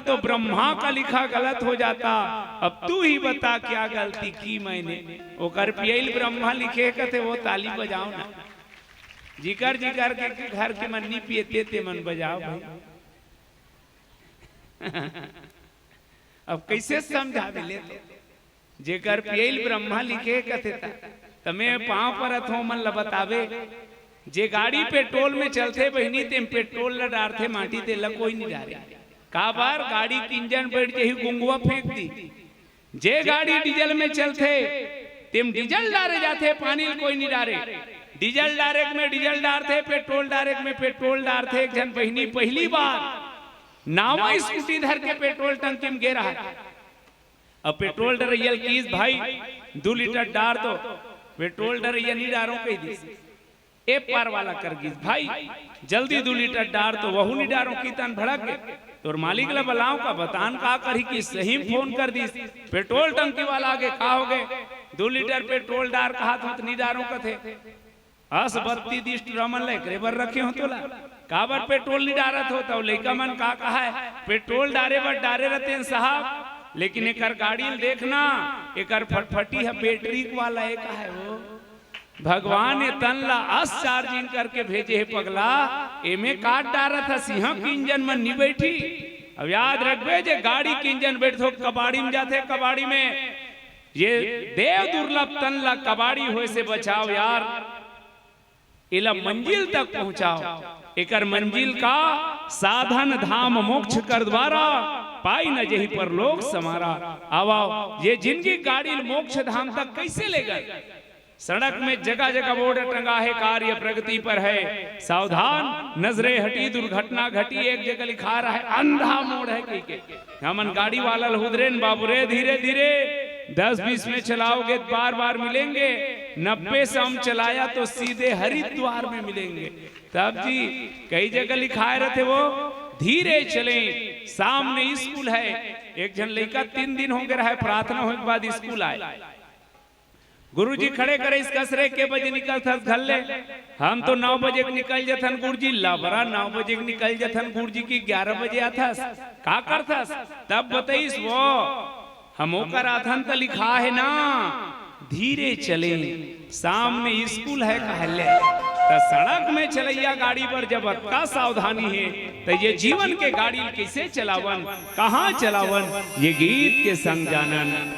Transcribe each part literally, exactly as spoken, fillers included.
तो ब्रह्मा का लिखा गलत हो जाता। अब तू ही बता क्या गलती की मैंने। ओकर पियइल ब्रह्मा लिखे कथे, वो ताली बजाव ना। जिकर जिकर के घर के मन नी पियते ते मन बजाव भाई। अब कइसे समझाबे ले तो? जेकर पियइल ब्रह्मा लिखे कथे ता, त मैं पाँव परत हों, मन ल बताबे। जे गाड़ी पेट्रोल में चलथे बहिनी, तेम पेट्रोल ल डारथे माटी, तेला कोई नी डारे। काबर? गाड़ी के इंजन बइठ जही, गुंगवा फेंक दी। जे गाड़ी डीजल में चलथे, तेम डीजल डारे जाथे, पानी ल कोई नी डारे। डीजल डारे के में डीजल डारथे, पेट्रोल डारे के में पेट्रोल डारथे। एक झन बहिनी पहिली बार नावा स्कूटी धर के पेट्रोल टंकी में गे रहय। अब पेट्रोल डरइया ल किहिस, "भाई, दू लीटर डार दो।" पेट्रोल डरइया, "नी डारों," कहि दिस। ए पार वाला कर गिस, "भाई, जल्दी दू लीटर डार दो।" वहू, "नी डारों," किहिस त भड़क गे। "तोर मालिक ल बलाओं का, बतान का करही," किहिस। सही में फोन कर दिस। पेट्रोल टंकी वाला आगे, "का होगे? दू लीटर पेट्रोल डार कहत हों त नी डारों कथे।" अस बत्ती दिस टुरा मन ल एकरे बर रखे हों तोला? काबर पेट्रोल नी डारत हो? त लइका मन का कहय, "पेट्रोल डारे बर डारे रहतेन साहब, लेकिन एकर गाड़ी ल देखना, एकर फटफटी ह बैटरी वाला ए," कहय। ओ भगवान ए तन ल अस चार्जिंग करके भेजे हे पगला, एमे काट डारत हस, इहाँ के इंजन मन नी बइठही। अब याद रखबे, जे गाड़ी के इंजन बइठथे, कबाड़ी में जाथे, कबाड़ी में। ये देव दुर्लभ तन ल कबाड़ी होय से बचाव यार। एला मंजिल तक पहुंचाव। एकर मंजिल का साधन धाम मोक्ष कर द्वारा, पाई न जेहि परलोक संवारा। आव, आव, ये जिनगी गाड़ी ल मोक्ष धाम तक कइसे लेगन? सड़क में जगह जगह बोर्ड टंगा हे, कार्य प्रगति पर है, सावधान, नजरे हटी, दुर्घटना घटी। एक जगह लिखा रहय, अंधा मोड़ है कहिके। हमन गाड़ी वाला ल हुदरेन, "बाबू रे, धीरे धीरे, दस बीस में चलाओगे तो बार बार मिलेंगे, नब्बे से हम चलाया तो सीधे हरिद्वार में मिलेंगे।" तब जी कई जगह लिखाय रहथे वो, "धीरे चलें, सामने स्कूल है।" एक झन लइका तीन दिन हो गे रहय, प्रार्थना होय के बाद स्कूल आय। गुरुजी खड़े करे, इस कसरे के बजे निकलथस घर ले? हम तो नौ बजे के निकल जथन गुरुजी। लबरा, नौ बजे के निकल जथन गुरुजी कि ग्यारह बजे आथस? का करथस? तब बताइस वो, हम ओकर आथन त लिखा हे ना, धीरे चले, सामने स्कूल है कहले। त सड़क में चलैया गाड़ी बर जब अतका सावधानी हे, त ये जीवन के गाड़ी ल कइसे चलावन? कहाँ चलावन, ये गीत के संग जानन।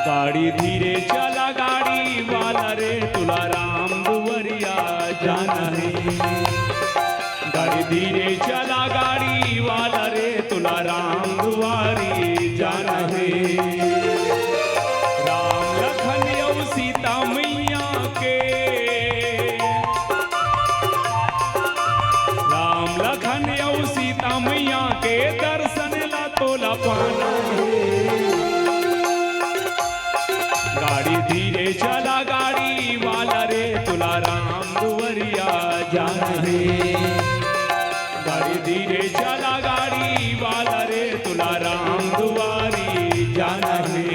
गाड़ी धीरे चला गाड़ी वाला रे, तुला राम दुवरिया जाना हे। गाड़ी धीरे चला गाड़ी वाला रे, तुला राम दुवारी जाना हे। राम लखन अउ सीता मैया के, राम लखन अउ सीता मैया के दर्शन ला तोला पाना हे। गाड़ी धीरे चला गाड़ी वाला रे, तुला राम दुवरिया जाना हे। गाड़ी धीरे चला गाड़ी वाला रे, तुला राम दुवारी जाना हे।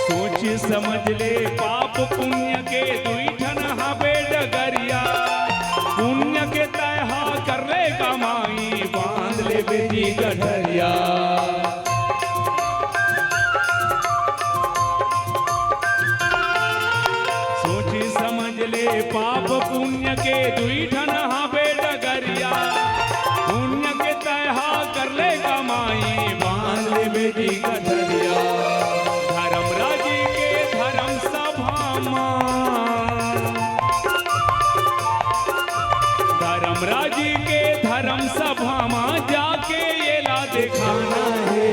सोच समझ ले पाप पुण्य के दुई ठन हाबे डगरिया। पुण्य के तय हा कर ले कमाई, बांध ले बेटी गठरिया। सोच समझ ले पाप पुण्य के दुई ठन हाबे डगरिया। पुण्य के सभा मा जाके येला देखाना हे।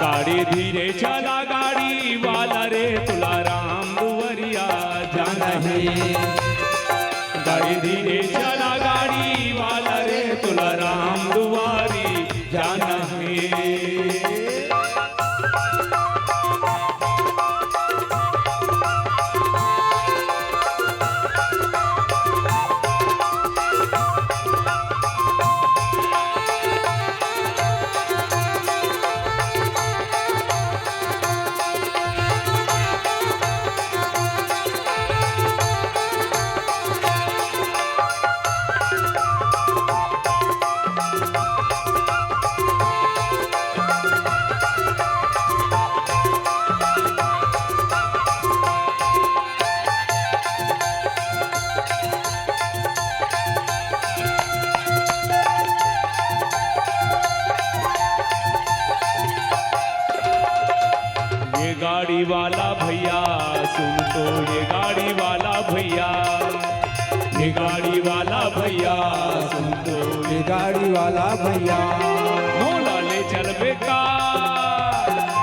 गाड़ी धीरे चला गाड़ी वाला रे, तुला राम दुवरिया जाना हे। गाड़ी धीरे चला गाड़ी वाला रे, तुला राम दुवारी जाना हे। ये गाड़ी वाला भैया, सुन तो ये गाड़ी वाला भैया, ये गाड़ी वाला भैया, सुन तो ये गाड़ी वाला भैया। मोला ले चलबे का,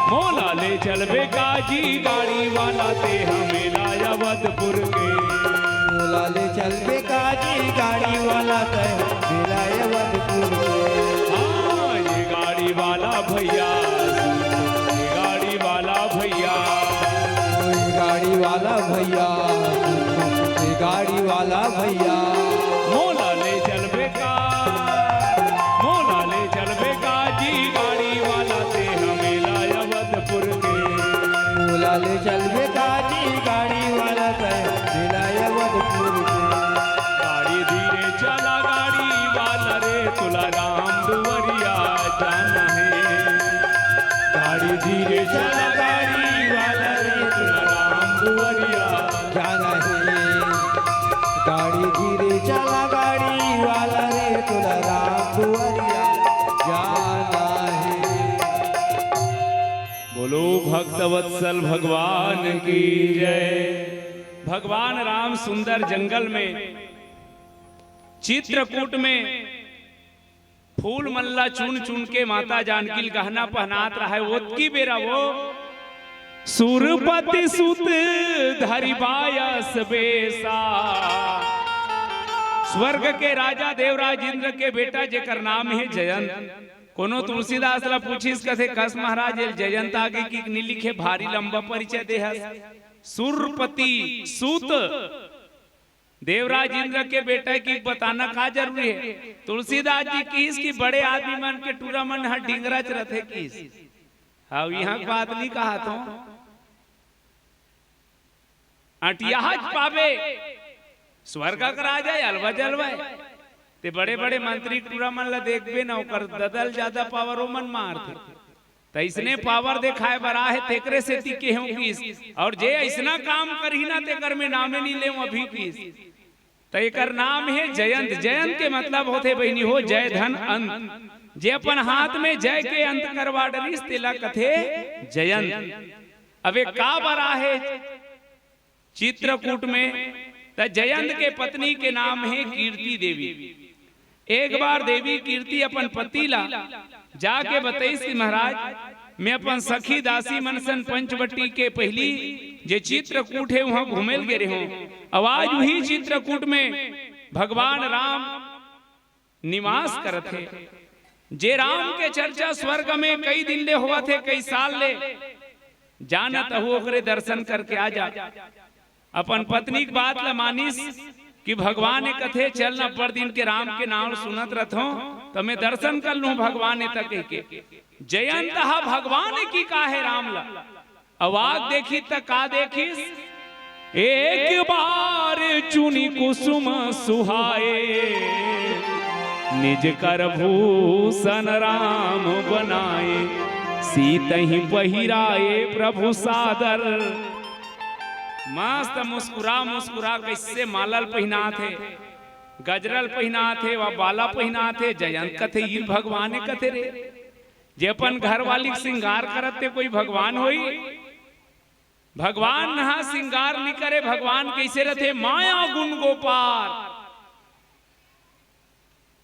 मोला ले चलबे का जी गाड़ी वाला ते हमें लाया अवधपुर के। मोला ले चलबे का जी गाड़ी वाला ते हमें लाया अवधपुर के। हाँ, ये गाड़ी वाला भैया, ये गाड़ी वाला भैया, ये गाड़ी वाला भैया, ये गाड़ी वाला भैया। मोला ले चलबे का, मोला ले चलबे का जी गाड़ी वाला ते हमें लाया अवधपुर के। मोला ले चलबे का जी गाड़ी वाला ते हमें लाया अवधपुर के। गाड़ी धीरे चला गाड़ी वाला रे, तुला राम दुवरिया जाना हे। गाड़ी धीरे चला गाड़ी वाला रे, तुला राम दुवरिया जाना हे। गाड़ी धीरे चला गाड़ी वाला रे, तुला राम दुवरिया जाना हे। बोलो भक्तवत्सल भगवान की जय। भगवान राम सुंदर जंगल में चित्रकूट में फूल मन ला चुन चुन के माता जानकी ल गहना पहनात रहय। ओतकी बेरा वो सुरपति सुत धरि बायस बेसा, स्वर्ग के राजा देवराज इंद्र के बेटा जेकर नाम हे जयंत। कोनो तुलसीदास ला पूछिस, कथे, "कस महाराज, ये जयंत आगे कि नी लिखे, भारी लंबा परिचय दे हस।" सुरपति सुत देवराज इंद्र के बेटा की बताना का जरूरी हे? तुलसीदास जी किहिस कि बड़े आदमी मन के टूरा मन ह डिंगरा च रथे किहिस। हाँ, इहाँ के बात नी कहत हों। अंटियाहच पाबे, स्वर्ग के राजा अलवा जलवा। ते बड़े-बड़े मंत्री टूरा मन ला देखबे ना, ओकर ददल जादा पावर ओमन मारथे। त अइसने पावर देखाय बर आहे, तेकरे सेती केहेंव किहिस। अउ जे अइसना काम करही ना, तेकर में नामे नी लेंव अभी किहिस। त एकर नाम हे जयंत। जयंत के मतलब होथे बहिनी हो, जय धन अंत। जे अपन हाथ में जय के अंत करवा डरिस, तेला कथे जयंत। अब ए का बर आहे चित्रकूट में, त जयंत के पत्नी के नाम हे कीर्ति देवी। एक बार देवी कीर्ति अपन पति ला जाके बतइस कि महाराज, मैं अपन सखी दासी मन सन पंचवटी के पहिली जे चित्रकूट हे, उहाँ घूमे ल गे रेहेंव। अउ आज उही चित्रकूट में भगवान राम निवास करत हे। जे राम के चर्चा स्वर्ग में कई दिन ले होवत हे, कई साल ले, जानत हू ओकरे दर्शन करके आ जा। अपन पत्नी के बात ल मानिस कि भगवान ए कथे, "चल न, अब्बड़ दिन के राम के नाम सुनत रथों, त मैं दर्शन कर लूं भगवान ए तक," कहिके। जयंत ह भगवान ए किहिस हे राम ल। अउ आके देखिस त का देखिस? एक बार चुनि कुसुम सुहाए, निज कर भूषण राम बनाए, सीतहि पहिराए प्रभु सादर। मस्त मुस्कुरा मुस्कुरा कइसे माला ल पहिनात हे, गजरा ल पहिनात हे, वा बाला पहिनात हे। जयंत कथे, "इही ल भगवान ए कथे रे।" जे अपन घरवाली के सिंगार करत ते कोई भगवान होही? भगवान ह सिंगार नी करे। भगवान कइसे रथे? माया गुण गोपार।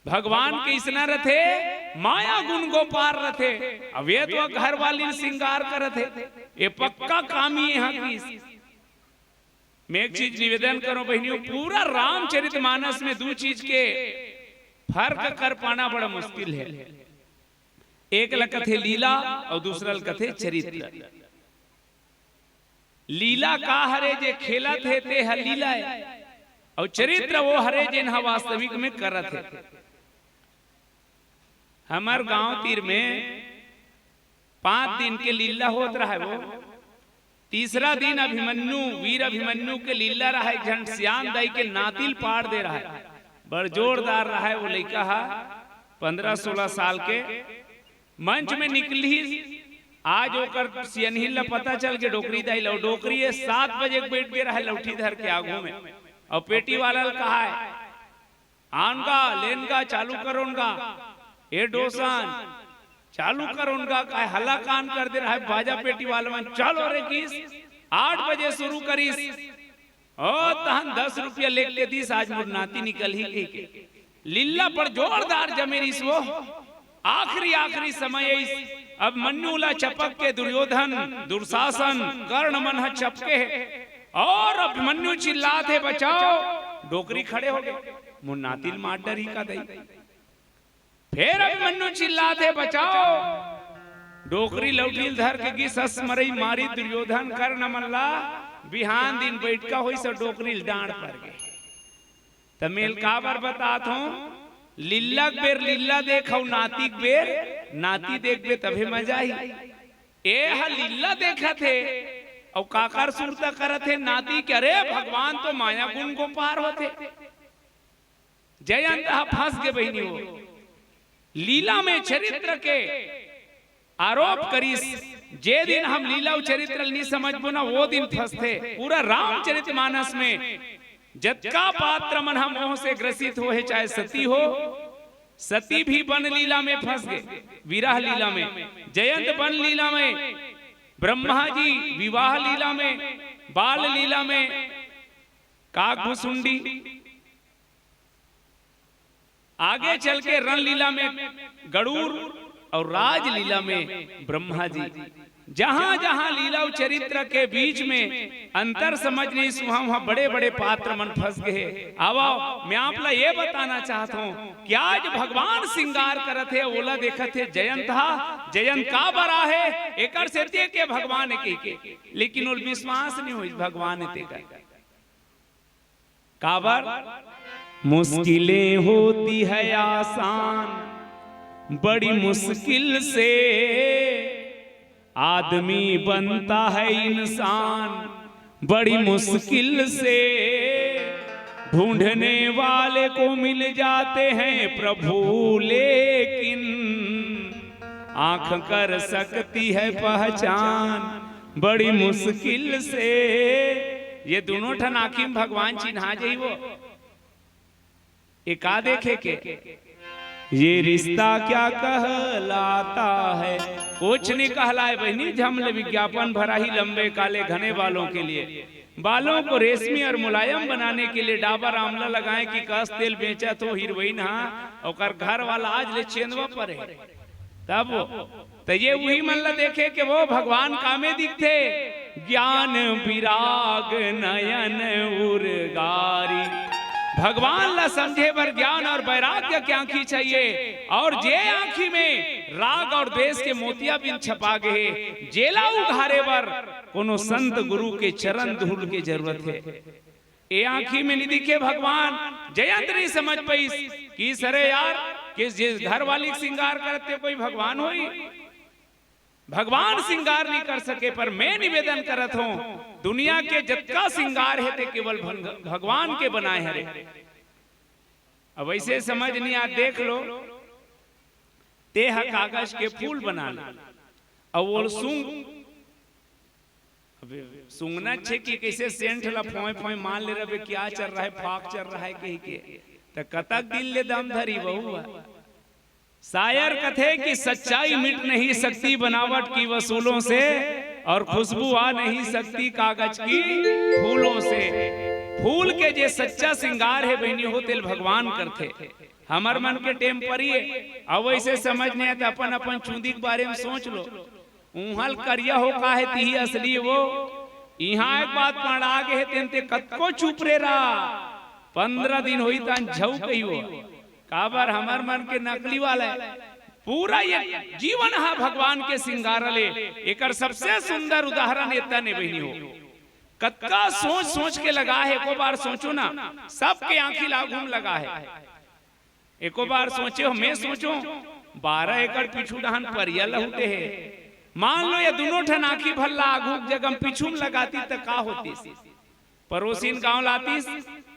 भगवान के इसना रथे, माया गुण गोपार रथे। अब ये तो घर वाली सिंगार करत हे, ये पक्का कामी हे। मैं एक चीज निवेदन करूं बहनियों, पूरा रामचरित मानस में दू चीज के फर्क कर पाना बड़ा मुश्किल हे। एक ल कथे लीला अउ दूसरा ल कथे चरित्र। लीला का हरे, जे खेलत हे ते ह लीला हे, अउ चरित्र वो हरे जेन ह वास्तविक में करत हे। हमर गांव तीर में पांच दिन के लीला होत रहय वो। तीसरा दिन अभिमन्यु, वीर अभिमन्यु के लीला रहय, एक झन सियान दाई के नातिल पाड़ दे रहय। बड़ जोरदार रहय वो लइका ह, पंद्रह सोलह साल के। मंच में निकलिस, आज ओकर सियनहिन ल पता चल के डोकरी दाई ल, डोकरी ये सात बजे के बइठ गे रहय लौठी धर के आगू में, अउ पेटी वाला ल कहय, "आन गा, लेन गा, चालू करोन गा, ए डोसन, चालू करोन गा।" काय हल्ला कान कर दे रहय बाजा पेटी वाला मन, "चलो रे" किस, आठ बजे शुरू करिस। ओ तहन दस रुपया लेके दिस, आज मोर नाती निकलही कहिके। लीला पर जोरदार जमे रिस वो। आखिरी, आखिरी समय आइस। अभिमन्यु ला चपक के दुर्योधन, दुशासन, कर्ण मन ह चपके हे। अउ अभिमन्यु चिल्लात हे, "बचाओ।" डोकरी खड़े हो गे। मोर नाती ल मार डरही का दई। फेर अभिमन्यु चिल्लात हे, "बचाओ।" डोकरी लौठी ल धर के गिस, अस मरई मारी दुर्योधन कर्ण मन ला। बिहान दिन बइठका होइस अउ डोकरी ल डांड़ पर गे। त मैं ल काबर बतात हों, लीला के बेर लीला देख अउ नाती के बेर नाती देखबे तभे मजा आही। ए ह लीला देखत हे अउ काकर सुरता करत हे नाती के, अरे भगवान तो माया गुण गोपार होथे। जयंत ह फंस गे बहिनी हो। लीला में चरित्र के आरोप करिस। जे दिन हम लीला अउ चरित्र ल नी समझबो ना, वो दिन फंसथे। पूरा रामचरित मानस में जतका पात्र मन ह मोह से ग्रसित होहे, चाहे सती हो, सती भी बन लीला में फंस गे, विरह लीला में। जयंत बन लीला में, ब्रह्मा जी विवाह लीला में, बाल लीला में, काकभुसुंडी, आगे चल के रणलीला में गरुड़ अउ राजलीला में ब्रह्मा जी। जहां जहां लीला अउ चरित्र के बीच में अंतर समझ नइस, उहां उहां बड़े बड़े पात्र मन फंस गे हे। आवव, मैं आप ला ये बताना चाहत हों कि आज भगवान सिंगार करत हे, ओला देखत हे जयंत हा, जयंत काबर आहे, एकर सेती के भगवान हे कहिके, लेकिन ओला विश्वास नइ होइस भगवान हे तेकर। काबर? मुश्किलें होती है आसान, बड़ी मुश्किल से आदमी बनता है इंसान, बड़ी मुश्किल से ढूंढने वाले को मिल जाते हैं प्रभु, लेकिन आंख कर सकती है पहचान बड़ी मुश्किल से। ये दूनों ठन आंखी में भगवान चिन्हा जाही वो। ये का देखे के? ये रिश्ता क्या कहलाता है? कुछ नहीं कहलाए बहिनी, झमले विज्ञापन भरा ही लंबे काले घने बालों के लिए। बालों को रेशमी और मुलायम बनाने के लिए डाबर आंवला लगाएं कि कस तेल बेचत हो हीरोइन हा, ओकर घर वाला आज ले चेंदवा परे। तब वो, त ये उही मन ला देखे के वो भगवान कामे दिखथे, ज्ञान विराग नयन उरगारी। भगवान ला समझे बर ज्ञान और वैराग्य के आंखी चाहिए, और जे आंखी में राग और द्वेष के मोतिया बिंद छपा गे हे, जेला उघारे बर कोनो संत गुरु के चरण धूल के जरूरत हे। ए आंखी में नइ दिखे भगवान। जयंत नइ समझ पाइस कि सरे यार, कि जिस घर वाली के सिंगार करते कोई भगवान होई? भगवान सिंगार नइ कर सके, पर मैं निवेदन करत हों, दुनिया के जतका सिंगार हे ते केवल भंग-, भगवान के बनाए हरे। अब ऐसे समझ नइ आ, देख लो, ते ह कागज के फूल बना ले, अउ वो सूंघ, अबे, सूंघना छे कि कैसे सेंट ला फोंय फोंय मान ले रहे, क्या चल रहा है, फाक चल रहा है कहिके, त कतक दिन ले दम धरी बहू ह। शायर कथे कि सच्चाई मिट नहीं सकती बनावट की वसूलों से, और खुशबू आ नहीं सकती कागज की फूलों से। फूल के जे सच्चा सिंगार हे बहिनी हो, तेल भगवान करथे। हमर मन के टेम्परी हे। अब वैसे समझ नहीं आए त अपन अपन चूंदी के बारे में सोच लो। उहाँ ल करिया हो का हे, तिही असली हे वो। इहाँ एक बात पड़ा गे हे, तेन ते कतको चुप रे रहा। पंद्रह दिन होई तन झऊ कही वो। काबर हमर मन के नकली वाला हे। पूरा ये जीवन हा भगवान के सिंगारल हे। एकर सबसे सुंदर उदाहरण एतन हे बहिनी हो। कतका सोच सोच के लगा हे, एको बार सोचो ना, सबके आँखी लागू म लगा हे। एको बार सोचे हो, मैं सोचो, बारह एकड़ पीछू डहान परिया लहुटे हे। मान लो ये दुनों ठन आँखी भल्ला आघू के जगह म पीछू म लगाती त का होतिस? परोसिन गांव लातिस,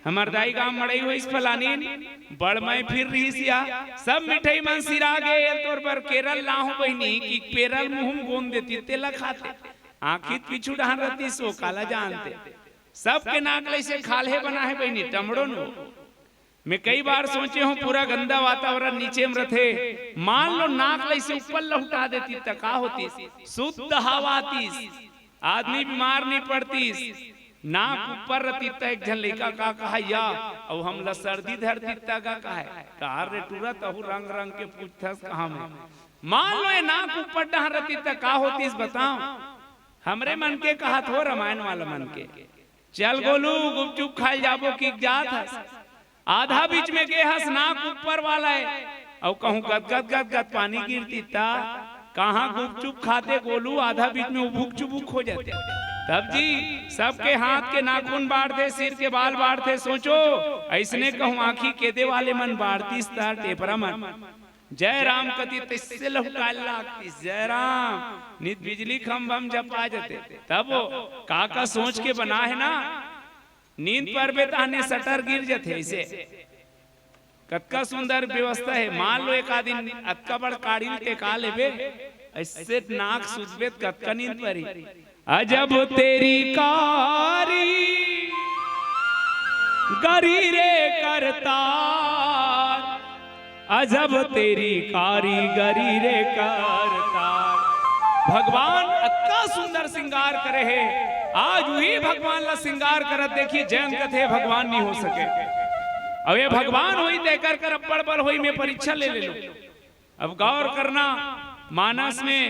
हमर दाई गांव मड़ई होइस फलानिन, बड़ मैं फिर रहिस या, सब मिठाई मन सिरा गे, तोर बर केरल लाहूं बहिनी कि पेरल मुंह म गोंद देती तेला खाते। आँखी त पीछू डहान रहतिस, ओ काला जानते। सबके नाक लइसे खाल्हे बना हे बहिनी, टमड़ो नो। मैं कई बार सोचे हूँ, पूरा गंदा वातावरण नीचे में रथे, मान लो नाक लइसे ऊपर लहुटा देती त का होतिस? शुद्ध हवा आतिस, आदमी बीमार नहीं पड़तिस। नाक ऊपर रहती त एक झन लइका का कहा या, अउ हमला सर्दी धरती त का कहा, कार रे टूरा, तहू रंग रंग के पूछथस कहा मैं। मान लो ये नाक ऊपर डहान रहती त का होतिस बताओ? हमरे मन के कहा थो, रामायण वाला मन के। चल गोलू, गुपचुप खाए जाबो कि जात हस। आधा बीच में गे हस, नाक ऊपर वाला हे, अउ कहूँ गदगद गदगद पानी गिरती त कहाँ गुपचुप खाते गोलू, आधा बीच में उभुक चुभुक हो जाते। तब जी, सबके हाथ के नाखून बाढ़थे, सिर के बाल बाढ़थे। सोचो, अइसने कहूँ आँखी केदे वाले मन बाढ़तिस त टेपरा मन जय राम कति तइसे लहुटाए लागतिस, जय राम, नित बिजली खंभा म जपा जते। तब वो का का सोच के बना हे ना, नींद परबे तहने शटर गिर जथे। अइसे कतका सुंदर व्यवस्था हे। मान लो एक आदमी अतका बड़ काड़ी ल टेका लेबे, अइसे नाक सुतबे त कतका नींद परी। अजब तेरी कारी गरी रे करतार, अजब तेरी कारीगरी रे करतार। भगवान अतका सुंदर सिंगार करे हे, आज उही भगवान ला सिंगार करत देखी, जैन कथे भगवान नहीं हो सके। अब ये भगवान होई त एकर कर अब्बड़ बल होई, मैं परीक्षा ले ले लूं। अब गौर करना, मानस में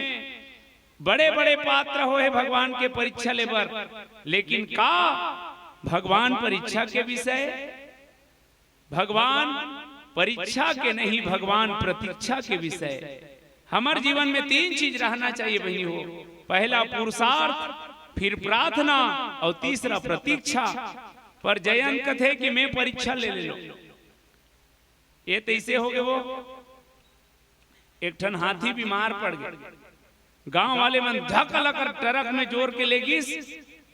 बड़े बड़े पात्र होहे भगवान के परीक्षा ले बर, लेकिन का भगवान परीक्षा के विषय? भगवान परीक्षा के नहीं, भगवान प्रतीक्षा के विषय। हमर जीवन में तीन चीज रहना चाहिए बहिनी हो, पहला पुरुषार्थ, फिर प्रार्थना अउ तीसरा प्रतीक्षा। पर जयंत कथे कि मैं परीक्षा ले ले लूं। ये तइसे हो गे वो, एक ठन हाथी बीमार पड़ गे, गांव वाले मन धक लकर ट्रक में जोर के ले गिस,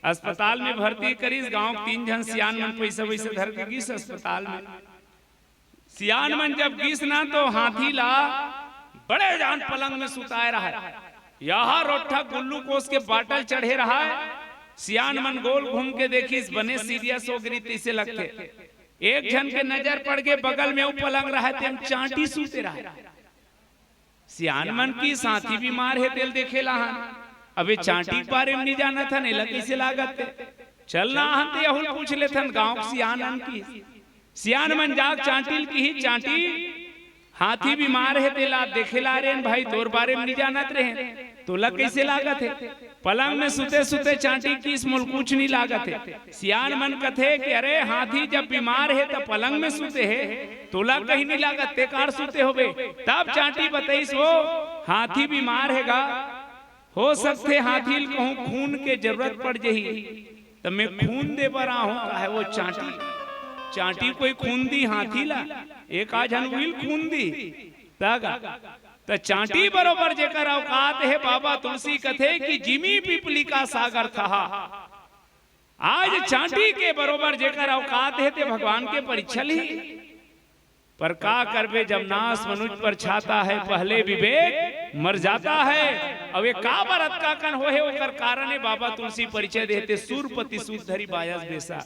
अस्पताल में भर्ती करिस। गांव के तीन झन सियान मन पैसा वैसा धर के गिस अस्पताल में। सियान मन जब गिस ना तो हाथी ला बड़े जान पलंग में सुताए रहा, यहाँ रोट्ठा ग्लूकोज के बाटल चढ़े रहा। सियान मन गोल घूम के देखिस, बने सीरियस हो गे तइसे लगथे। एक झन के नजर पड़ गे, बगल में वो पलंग रहा, तेम चांटी सूते रहा। सियान मन किस हाथी बीमार हे तेल देखे ला हन। अबे चांटी के बारे में नहीं जानत हन, एला कइसे लागत हे? चल ना हन ते यहू ल पूछ लेथन गांव के सियान मन किस। सियान मन जाग चांटी ल किही, चांटी हाथी बीमार हे तेला देखे ला रेन भाई, तोर बारे में नहीं जानत रहे, तोला कइसे लागत हे? पलंग में सुते सुते चांटी किस मोल कुछ नहीं लागत हे। सियान मन कथे कि अरे हाथी जब बीमार हे त पलंग में सुते हे, तोला कहीं नहीं लागत, ते कार सुते होबे। तब चांटी बतइस वो हाथी बीमार हे गा, हो सकथे हाथी ल कहूँ खून के जरूरत पड़ जही, त मैं खून दे बर आहूँ, काहे वो चांटी, चांटी कोई खून दी हाथी ला? एक आझन उही ल खून दी। तगा त चांटी बरोबर जेकर औकात हे, बाबा तुलसी कथे कि जिमी पिपली का सागर थहा। आज चांटी के बरोबर जेकर औकात हे ते भगवान के परीक्षा ली। पर का करबे, जब नाश मनुज पर छाता है, पहले विवेक मर जाता है। अब ये का बर अतका कन होहे, ओकर कारण हे बाबा तुलसी परिचय देते, सूरपति सूत धरी बायस बेसा।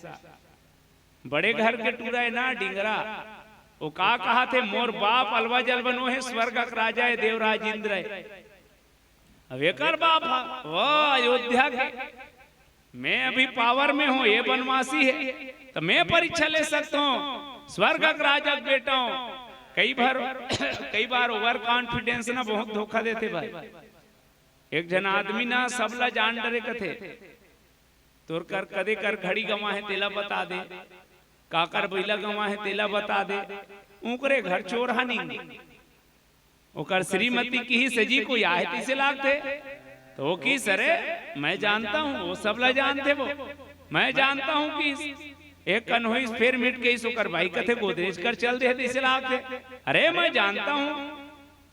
बड़े घर के टूरा हे ना डिंगरा, वो का कहा थे, मोर बाप अलवा जल बनो हे, स्वर्ग के राजा हे, देवराज इंद्र हे। अब एकर बाप ह, वो अयोध्या के मैं अभी पावर में हूँ, ये बनवासी है, तो मैं परीक्षा ले सकता हूँ, स्वर्ग के राजा के बेटा हूँ। कई बार कई बार ओवर कॉन्फिडेंस ना बहुत धोखा देथे भाई। एक झन आदमी ना सबला जान डरे कथे, तोर कर कदे कर घड़ी गंवा हे तेला बता दे, काकर बइला गंवा हे तेला बता दे। उंकरे घर चोरहा निंगे। ओकर श्रीमती किहिस, "जी कोई आहे तइसे लागथे।" तो वो किहिस, "अरे मैं जानता हूँ, वो सबला जानथे वो, मैं जानता हूँ।" किहिस, एक कन होइस, फेर मिट के इस ओकर बाई कथे, "गोदरेज कर चल दे तइसे लागथे।" "अरे मैं जानता हूँ।"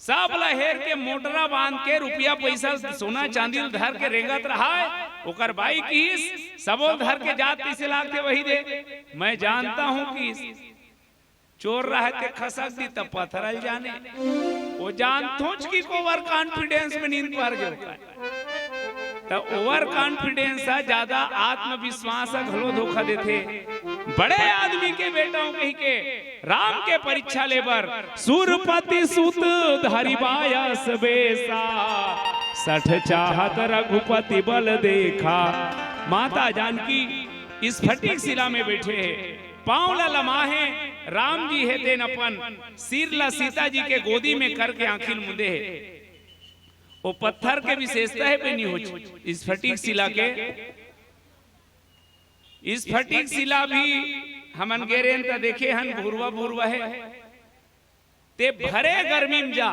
सबला हेर के मोटरा बांध के रुपया पइसा सोना चांदी ल धर के रेंगत रहाय। ओकर बाई किहिस, "सबो ल धर के जात तइसे लागथे वही दे।" "मैं जानता हूँ।" किहिस, चोर रहे ते खसक दी त पथरल जाने। वो जानथोच कि ओवर कॉन्फिडेंस में नींद पर गयो। त ओवर कॉन्फिडेंस ह ज्यादा आत्मविश्वास ह घलो धोखा देथे। बड़े आदमी के बेटा हूँ कहि के राम के परीक्षा ले बर सुरपति सुत धरि बायस बेसा, सठ चाहत रघुपति बल देखा। माता जानकी स्फटिक शिला में बैठे हे, पांव ला लमाहे, राम जी हे तेन अपन सिर ला सीता जी के गोदी में करके आंखी ल मुंदे हे। वो पत्थर के विशेषता हे बहिनी हो, स्फटिक शिला के। स्फटिक शिला भी हमन गे रेन त देखे हन, भुरवा भुरवा हे। ते भरे गर्मी में जा,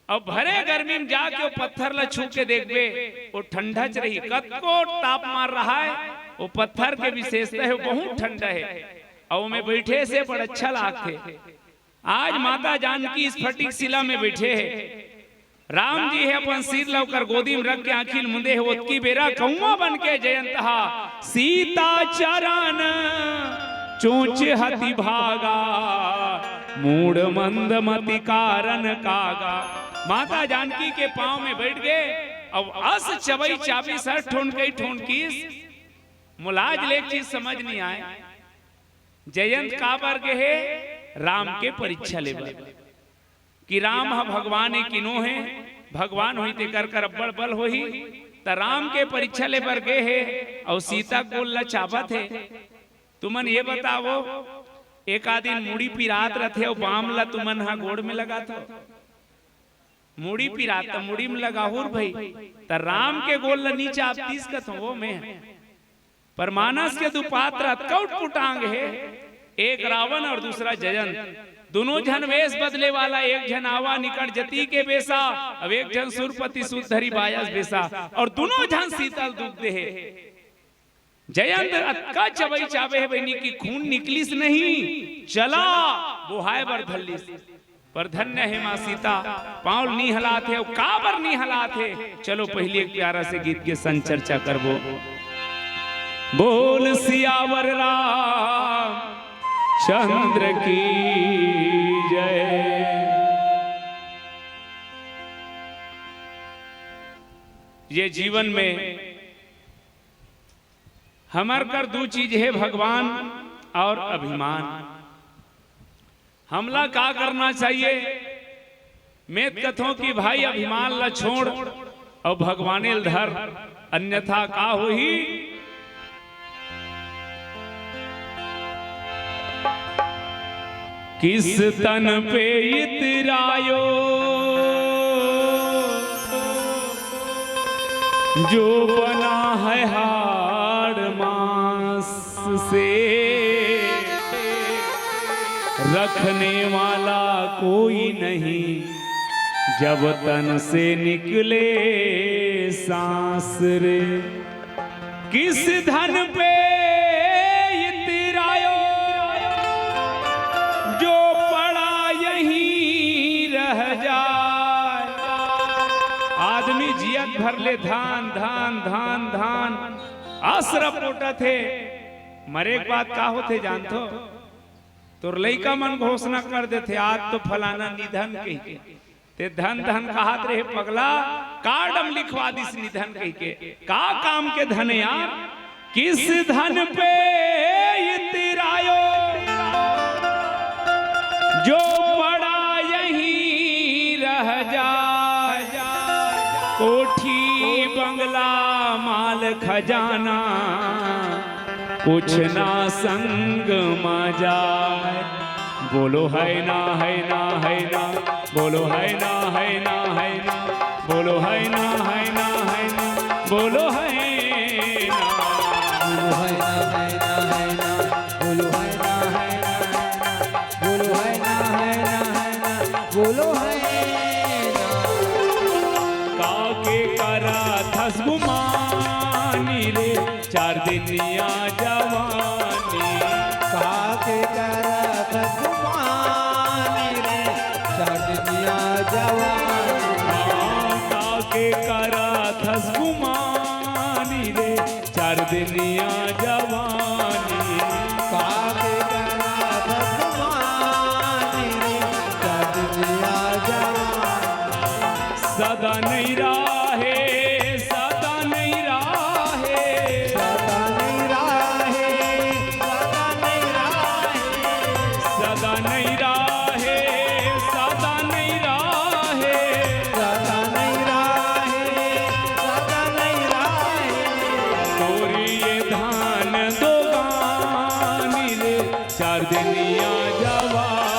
अउ भरे गर्मी में जाके वो पत्थर ला छू के देखबे, वो ठंडा च रही। कतको तापमान रहाय, वो पत्थर के विशेषता हे, वो बहुत ठंडा हे। अउ ओमे बैठे से बड़ अच्छा लागथे। आज माता जानकी स्फटिक शिला में बैठे हे, राम जी हे अपन सिर ला ओकर गोदी में रख के आंखी ल मुंदे हे। ओतकी बेरा कौआ बन के जयंत हा, "सीता चरण चोंच हति भागा, मूढ़ मंद मति कारण कागा।" माता जानकी के पांव में बैठ गे। अब अस चबई चाबिस, अस ठोनकई ठोनकिस। मोला आज ले एक चीज समझ नहीं आय, जयंत काबर गे हे? राम के परीक्षा ले बर। कि राम ह भगवान ए कि नो हे, भगवान होही तेकर कर अब्बड़ बल होही। त राम के परीक्षा ले बर गे हे, अउ सीता गोल ला चाबत हे। तुमन ये बतावो, एक आदिन मुड़ी पिरात रथे अउ बाम ला तुमन हा गोड़ में लगाथो। मुड़ी पिरात त मुड़ी में लगाहूर भई, त राम के गोल ला नी चाबतीस कथो वो में। पर मानस के दू पात्र अतका उटपुटांग हे, एक रावण अउ दूसरा जयंत। दुनों झन वेश बदले वाला, एक झन आवा निकट जती के बेसा, अउ एक झन सुरपति सुत धरी बायस बेसा, अउ दुनों झन सीता ल दुख दे हे। जयंत अतका चबई चाबे हे बहिनी कि खून निकलिस नहीं, चला बोहाय बर धर लिस। पर धन्य हे माँ सीता, पांव ल नी हलात हे, अउ काबर नी हलात हे? चलो पहिली एक प्यारा से गीत के संग चर्चा करबो। बोल सियावर राम चंद्र की जय। ये जीवन में हमर कर दू चीज हे, भगवान अउ अभिमान। हमला का करना चाहिए? मैं त कथों कि भाई अभिमान ला छोड़ अउ भगवाने ल धर, अन्यथा का होही? किस तन पे इतरायो जो बना है हाड़ मांस से, रखने वाला कोई नहीं जब तन से निकले सांस रे। किस धन पे इतरायो जो पड़ा यहीं रह जाए। आदमी जियत भर ले धान धान धान धान असरा पोटत हे। मरे के बाद का होथे जानथो? तोर लइका मन घोषणा कर देथे, "आज तो फलाना निधन" कहिके। ते धन धन कहत रहे पगला, कार्ड म लिखवा दिस निधन कहिके। का काम के धन यार? किस धन पे इतरायो जो पड़ा यहीं रह जाए, कोठी बंगला माल खजाना कुछ ना संग मा जाय। बोलो है ना, है ना, है ना, बोलो है ना, है ना, है ना, बोलो है ना, है ना, है ना, बोलो है ना। बोलो है ना, है ना, है ना, बोलो है ना, है ना, बोलो है ना, है ना, है ना, बोलो है ना। काके करा थस गुमानी रे, चार दिनिया जवानी। काके करा थस गुमानी रे, चार दिनिया जवानी। हाँ, काके करा थस गुमानी रे, चार दिनिया जवानी। काके करा थस गुमानी रे, चार दिनिया जवानी। सदा नहीं राहे, सदा नहीं राहे, सदा नहीं राहे, सदा नहीं राहे, सदा नहीं राहे, सदा नहीं राहे। सदा नहीं राहे, सदा नहीं राहे। तोरी ये धान दो गानी रे, चार दिनिया जवानी।